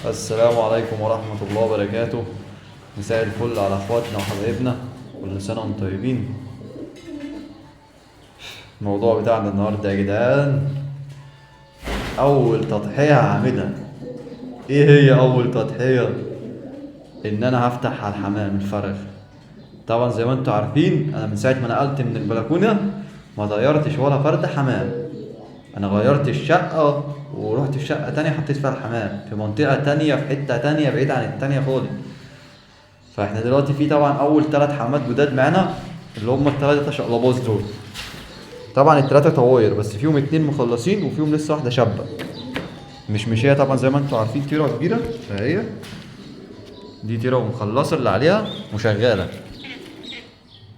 السلام عليكم ورحمة الله وبركاته. مساء الفل على اخواتنا وحبايبنا، كل سنة وانتم طيبين. الموضوع بتاعنا النهاردة يا جدعان أول تضحية هعملها. إيه هي أول تضحية؟ إن أنا هفتح على الحمام الفرخ. طبعا زي ما انتم عارفين أنا من ساعة ما نقلت من البلكونة ما طيرتش ولا فرد حمام. أنا غيرت الشقة ورحت في شقة تانية حطيت فيها الحمام في منطقة تانية في حتة تانية بعيد عن التانية خالص. فاحنا دلوقتي في طبعا أول 3 حمامات جداد معانا اللي هم ال3 شقلباز دول. طبعا ال3 طواير بس فيهم 2 مخلصين وفيهم لسه واحدة شابة مش مشية. طبعا زي ما انتم عارفين طيرة كبيرة اهي، دي طيرة ومخلصة اللي عليها وشغالة،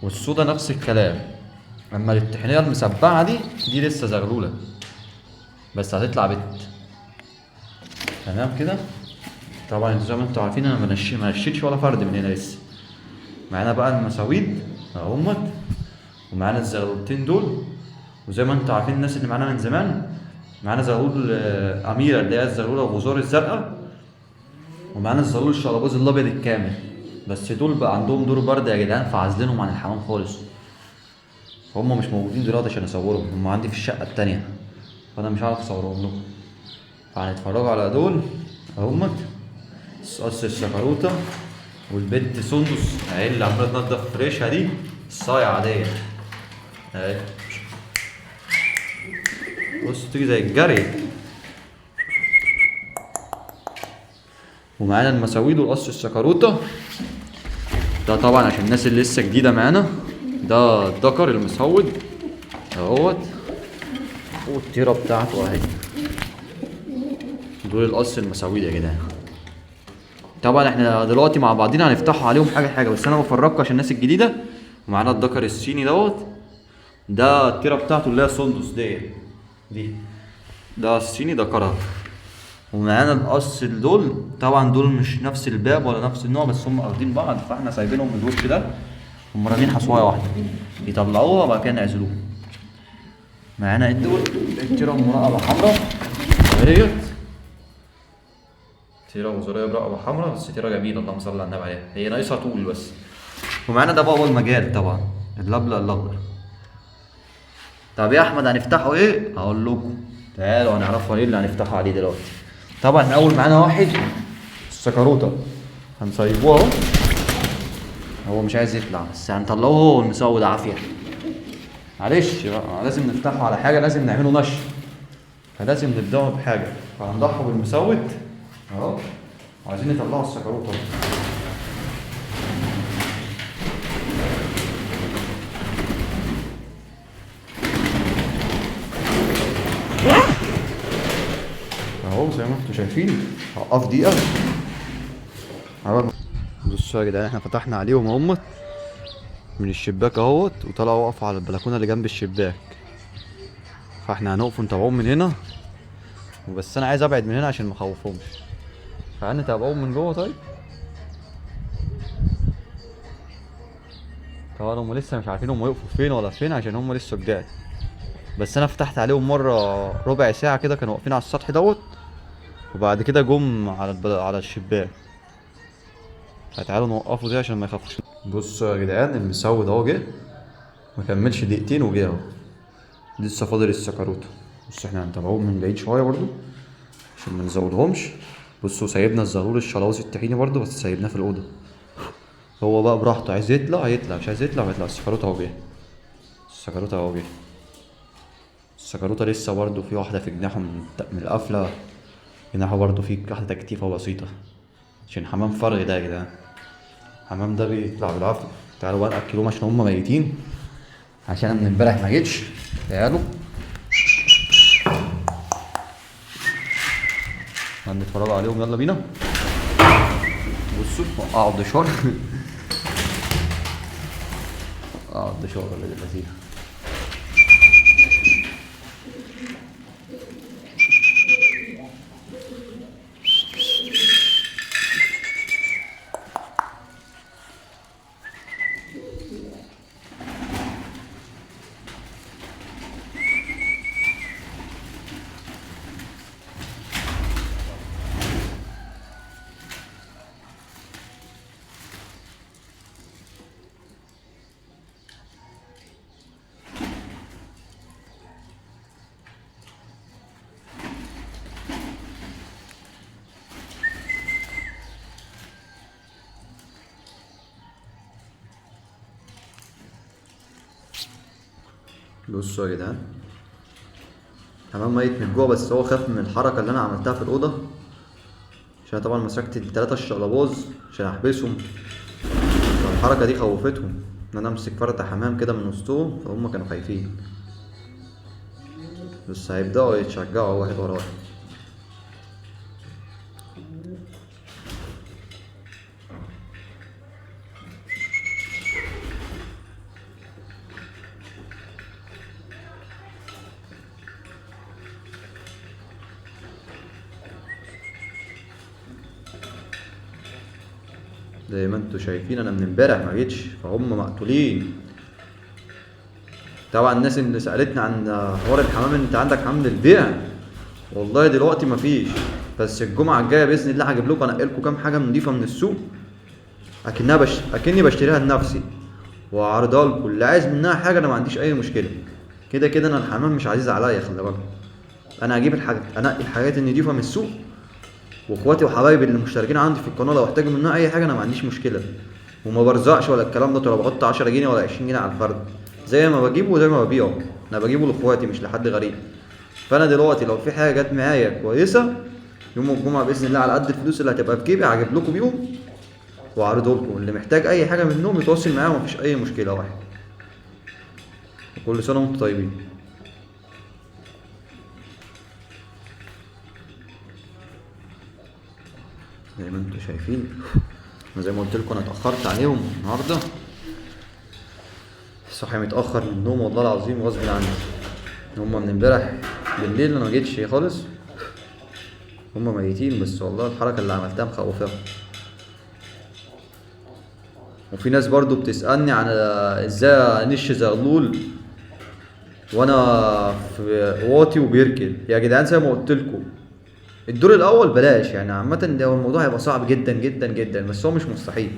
والسودا نفس الكلام. اما الطحينية المسبعة دي لسه زغلولة بس هتطلع بت. تمام كده. طبعا زي ما انتم عارفين انا ما نشيتش ولا فرد من هنا لسه. معانا بقى المساويد اهمت، ومعانا الزغلولتين دول، وزي ما انتم عارفين الناس اللي معانا من زمان معانا زغلول اميره اللي هي الزغلوله الغزار الزرقاء، ومعانا الزغلول الشقلباز الابيض الكامل. بس دول بقى عندهم دور برد يا جدعان، فعازلينهم عن الحمام خالص. هم مش موجودين دلوقتي عشان اصورهم، هم عندي في الشقة التانية فانا مش عارف اصورهم لكم. فهنتفرجوا على دول اهمت، قص الشكروته والبنت سندس اهي اللي عماله تنضف فريشها دي الصايعه ديت اهي. بص تيجي زي الجري. ومعانا المساويد والقص الشكروته ده طبعا عشان الناس اللي لسه جديدة معانا. ده الدكر المسود اهوت، والطيره بتاعته اهي. دول القص المساويد يا جدعان. طبعا احنا دلوقتي مع بعضينا هنفتحوا عليهم حاجة حاجة، بس انا بفرجكم عشان الناس الجديدة. ومعانا الدكر الصيني دوت، ده الطيرة بتاعته اللي هي سندس ديت دي، ده الصيني دكرها. ومعانا القص دول، طبعا دول مش نفس الباب ولا نفس النوع بس هم واخدين بعض، فاحنا سايبينهم من الوش ده. هم رامين حصوايه واحدة يطلعوها وبعد كده نعزلوها. معانا دول الطيرة ام رقبة حمراء اهيت، طيره وزارية برقبه حمراء بس طيره جميلة اللهم صل على النبي عليها، هي ناقصها طول بس. ومعانا ده بابا المجال طبعا اللبله الاخضر. طب يا احمد هنفتحه ايه؟ هقول لكم تعالوا هنعرفوا ايه اللي هنفتحه عليه دلوقتي. طبعا اول معانا واحد السكروته هنسيبوه اهو، هو مش عايز يطلع بس هنطلعه هو والمسود عافية. معلش بقى لازم نفتحه على حاجة، لازم نعمله نشر، فلازم نبداه بحاجة. فهنضحه بالمسود اهو، وعايزين نطلعه السكروته. اهو زي ما انتم شايفين. هقف دقيقة. بصوا يا جدعان احنا فتحنا عليهم اهمت من الشباك اهوت، وطلعوا وقفوا على البلكونه اللي جنب الشباك. فاحنا هنقف نتابعهم من هنا، وبس انا عايز ابعد من هنا عشان ما اخوفهمش، فهنتابعهم من جوه. طيب طبعا هم لسه مش عارفين هم وقفوا فين ولا فين عشان هم لسه جداد، بس انا فتحت عليهم مرة ربع ساعة كده كانوا واقفين على السطح دوت، وبعد كده جم على الشباك. فتعالوا نوقفوا دي عشان ما يخافوش. بصوا يا جدعان المسود اهو جه، ما كملش دقيقتين وجه اهو، لسه فاضل السكروته. بصوا احنا هنتابعوهم من بعيد شوية برضو عشان ما نزودهمش. بصوا سايبنا الزغلول الشلاوزي الطحيني برضو، بس سايبناه في الاوضة، هو بقى براحته عايز يطلع يطلع، مش عايز يطلع ما يطلعش. السكروته اهو جه، السكروته اهو جه. السكروته لسه برضو في واحدة في جناحه من القفله، جناحه برضو في واحدة تكتيفه بسيطة عشان حمام فرغ ده يا جدعان. الحمام ده بيطلع بالعافية. تعالوا بقى ناكلهم عشان هم ميتين، عشان انا من امبارح ما جيتش. تعالوا هنتفرجوا عليهم، يلا بينا. بصوا وقعوا الدشار، وقعوا الدشار ولا اللذينه. بصوا يا جدعان، حمام ميت من الجوع، بس هو خاف من الحركة اللي أنا عملتها في الأوضة، عشان طبعا مسكت التلاتة الشقلباز عشان أحبسهم، فالحركة دي خوفتهم إن أنا أمسك فرد حمام كده من وسطهم، فهم كانوا خايفين، بس هيبدأوا يتشجعوا واحد ورا واحد. زي ما انتوا شايفين انا من امبارح ما جيتش، فهم مقتولين. طبعا الناس اللي سالتني عن حوار الحمام، انت عندك حمام للبيع؟ والله دلوقتي مفيش، بس الجمعة الجاية باذن الله هجيب لكم، انقل لكم كام حاجة نضيفه من السوق، اكني بشتريها لنفسي واعرضها لكم. اللي عايز منها حاجة انا ما عنديش اي مشكلة، كده كده انا الحمام مش عزيز عليا، خلي بالك. انا هجيب الحاجات، انقي الحاجات النضيفه من السوق، واخواتي وحبايبي اللي مشتركين عندي في القناة لو احتاجوا منها اي حاجة انا ما عنديش مشكلة، وما برزعش ولا الكلام ده، ولا بحط 10 جنيه ولا 20 جنيه على الفرد، زي ما بجيبه وزي ما ببيعه، انا بجيبه لاخواتي مش لحد غريب. فانا دلوقتي لو في حاجة جت معايا كويسة يوم الجمعة باذن الله على قد الفلوس اللي هتبقى في جيبي هجيب لكم بيهم واعرضه لكم. اللي محتاج اي حاجة منهم يتواصل معايا، ومفيش اي مشكلة. واحد، وكل سنة وانتم طيبين. زي ما انتم شايفين، انا زي ما قلت لكم انا اتاخرت عليهم النهارده، صاحي متاخر من النوم والله العظيم غصب عني. هم من امبارح بالليل انا ما جيتش خالص، هم ميتين، بس والله الحركة اللي عملتها مخوفاهم. وفي ناس برضو بتسالني عن ازاي انش زغلول وانا في واطي وبيركن. يا جدعان زي ما قلت لكم الدور الاول بلاش، عامة ده الموضوع هيبقى صعب جدا جدا جدا، بس هو مش مستحيل.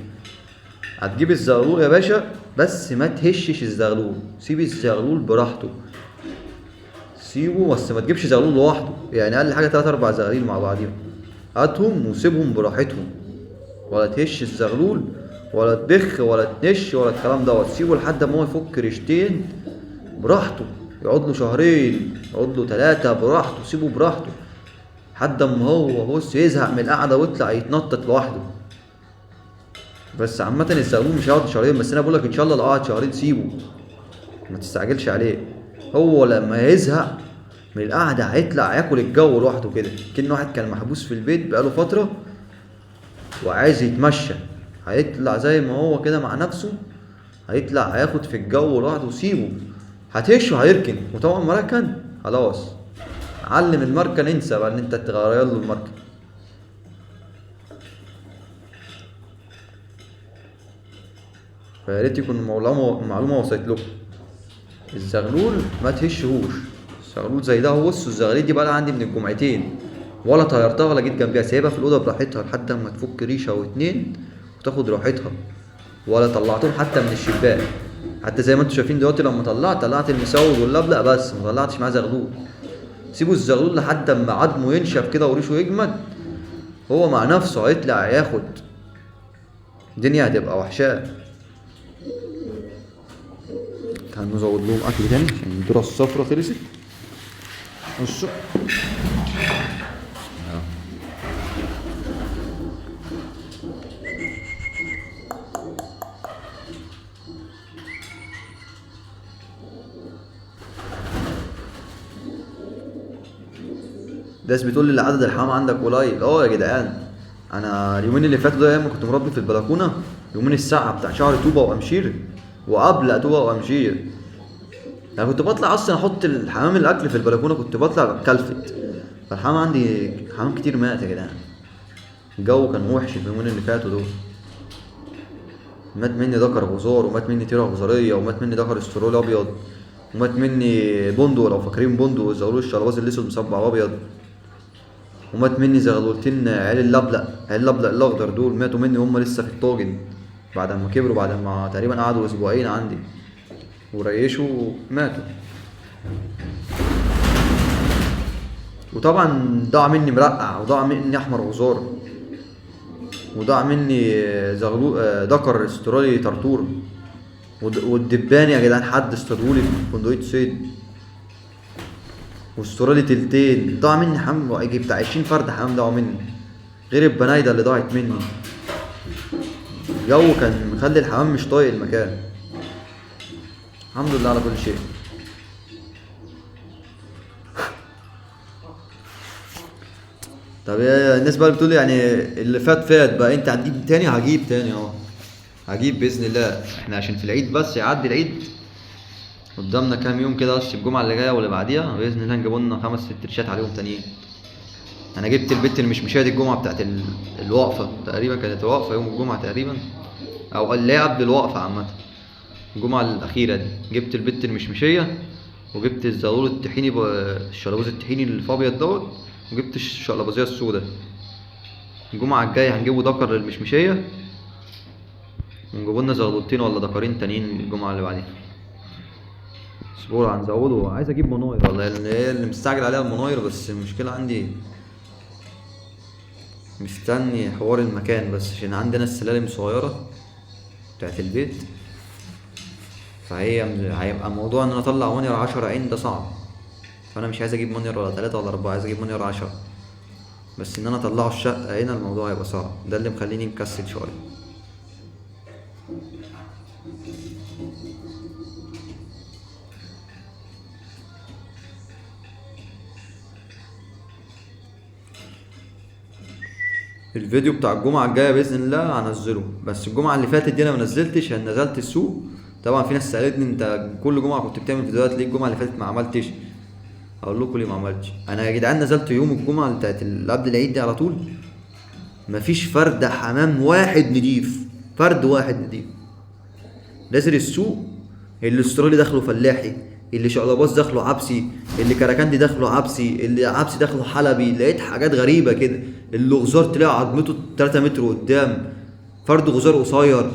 هتجيب الزغلول يا باشا، بس ما تهشش الزغلول، سيب الزغلول براحته، سيبه بس ما تجيبش زغلول لوحده، اقل حاجة 3 4 زغاليل مع بعضيهم، هاتهم وسيبهم براحتهم، ولا تهش الزغلول ولا تبخ ولا تنش ولا الكلام دوت، سيبه لحد ما هو يفك ريشتين براحته، يقعد له شهرين يقعد له 3 براحته، سيبه براحته لحد ما هو يزهق من القعدة ويطلع يتنطط لوحده. بس عامة الزغلول مش هيقعد شهرين، بس انا بقول لك ان شاء الله لو قعد شهرين سيبه، ما تستعجلش عليه. هو لما يزهق من القعدة هيطلع ياكل الجو لوحده كده، كأن واحد كان محبوس في البيت بقاله فترة وعايز يتمشى، هيطلع زي ما هو كده مع نفسه، هيطلع هياخد في الجو لوحده. سيبه، هتهشه هيركن، وطبعا ما ركن خلاص علم المركن، انسى بقى ان انت تغير له المركن. فيا ريت يكون المعلومة وصلت لكم. الزغلول ما تهشهوش، الزغلول زي ده هو. بصوا الزغاليل دي بقى عندي من الجمعتين، ولا طيرتها ولا جيت جنبيها، سايبها في الأوضة براحتها لحد ما تفك ريشة واتنين وتاخد راحتها، ولا طلعتهم حتى من الشباك. حتى زي ما انتم شايفين دلوقتي لما طلعت المسود واللبلق، بس ما طلعتش معاه زغلول. سيبوا الزغلول لحد اما عظمه ينشف كده وريشه يجمد، هو مع نفسه هيطلع ياخد، الدنيا هتبقى وحشاه. تعالوا نزود لهم اكل تاني عشان الذرة الصفرا خلصت. بصوا ناس بتقول لي عدد الحمام عندك قليل. يا جدعان انا اليومين اللي فاتوا ده ايام ما كنت مربي في البلكونه، يومين الساعة بتاع شهر طوبة وامشير وقبل طوبة وامشير، انا كنت بطلع اصلا احط الحمام الاكل في البلكونه، كنت بطلع بكلفت. فالحمام عندي حمام كتير مات يا جدعان، الجو كان وحش اليومين اللي فاتوا دول. مات مني ذكر غزار، ومات مني تيرة غزارية، ومات مني ذكر استرول ابيض، ومات مني بندق لو فاكرين بندق والزغلول الشرباز الاسود مسبع ابيض، ومات مني زغلولتين عيال اللبلق، عيال اللبلق الاخضر دول ماتوا مني وهم لسه في الطاجن بعد ما كبروا، بعد ما تقريبا قعدوا اسبوعين عندي وريشوا ماتوا. وطبعا ضاع مني مرقع، وضاع مني احمر غزار، وضاع مني ذكر استرالي طرطور. والدبان يا جدعان حد اصطادهولي في بندقية صيد، واسترالي تلتين ضاع مني حمام، يجي بتاع 20 فرد حمام ضاعوا مني، غير البنايده اللي ضاعت مني. الجو كان مخلي الحمام مش طايق المكان. الحمد لله على كل شيء. طب يا الناس بقى بتقول يعني اللي فات فات بقى، انت هتجيب تاني؟ هجيب تاني اهو، هجيب باذن الله. احنا عشان في العيد بس يعدي العيد قدامنا كام يوم كده، بس الجمعة اللي جاية واللي بعديها باذن الله نجيبوا لنا 5 6 ريشات عليهم تانيين. انا جبت البت المشمشيه دي الجمعة بتاعت الوقفة تقريبا، كانت الوقفة يوم الجمعة تقريبا، او اللي هي قبل الوقفة عامة، الجمعة الاخيرة دي. جبت البت المشمشيه، وجبت الزغلول الطحيني الشلبوز الطحيني اللي في ابيض دوت، وجبت الشقلبوزيه السوداء. الجمعة الجاية هنجيبوا دكر للمشمشيه، ونجيبوا لنا زغلولتين ولا دكرين تانيين الجمعة اللي بعديها. اسبوع هنزوده. عايز اجيب مناير والله، اللي هي اللي مستعجل عليها المناير، بس المشكلة عندي مستني حوار المكان بس، عشان عندنا السلالم صغيرة بتاعت البيت، فهي هيبقى موضوع ان انا اطلع منير 10 عين ده صعب. فانا مش عايز اجيب منير ولا 3 ولا 4، عايز اجيب منير 10 بس، ان انا اطلعه الشقة هنا الموضوع هيبقى صعب، ده اللي مخليني مكسل شوية. الفيديو بتاع الجمعة الجاية بإذن الله هنزله، بس الجمعة اللي فاتت دي أنا ما نزلتش عشان نزلت السوق. طبعا في ناس سألتني أنت كل جمعة كنت بتعمل فيديوهات ليه الجمعة اللي فاتت ما عملتش؟ هقول لكم ليه ما عملتش. أنا يا جدعان نزلت يوم الجمعة بتاعت اللي قبل العيد دي على طول، مفيش فرد حمام واحد نضيف، فرد واحد نضيف. نازل السوق، اللي استرالي دخله فلاحي، اللي شقلباز دخله عبسي، اللي كراكندي دخله عبسي، اللي عبسي دخله حلبي. لقيت حاجات غريبة كده. اللي غزار طلع عظمته 3 متر قدام، فرد غزار قصير،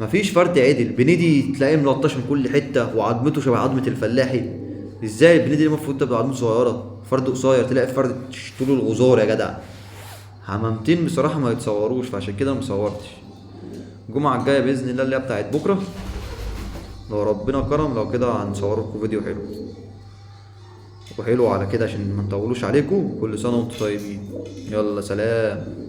مفيش فرد عدل. بندي تلاقيه ملطش من كل حتة وعظمته شبه عظمة الفلاحي. ازاي البندي المفروض تبقى عظمته صغيرة، فرد قصير تلاقي فرد طول الغزار يا جدع. حمامتين بصراحة ما يتصوروش، فعشان كده ما صورتش. الجمعة الجاية بإذن الله اللي هي بتاعت بكرة لو ربنا كرم، لو كده هنصور لكم فيديو حلو وحلو على كده عشان ما نطولوش عليكم. كل سنة وانتم طيبين، يلا سلام.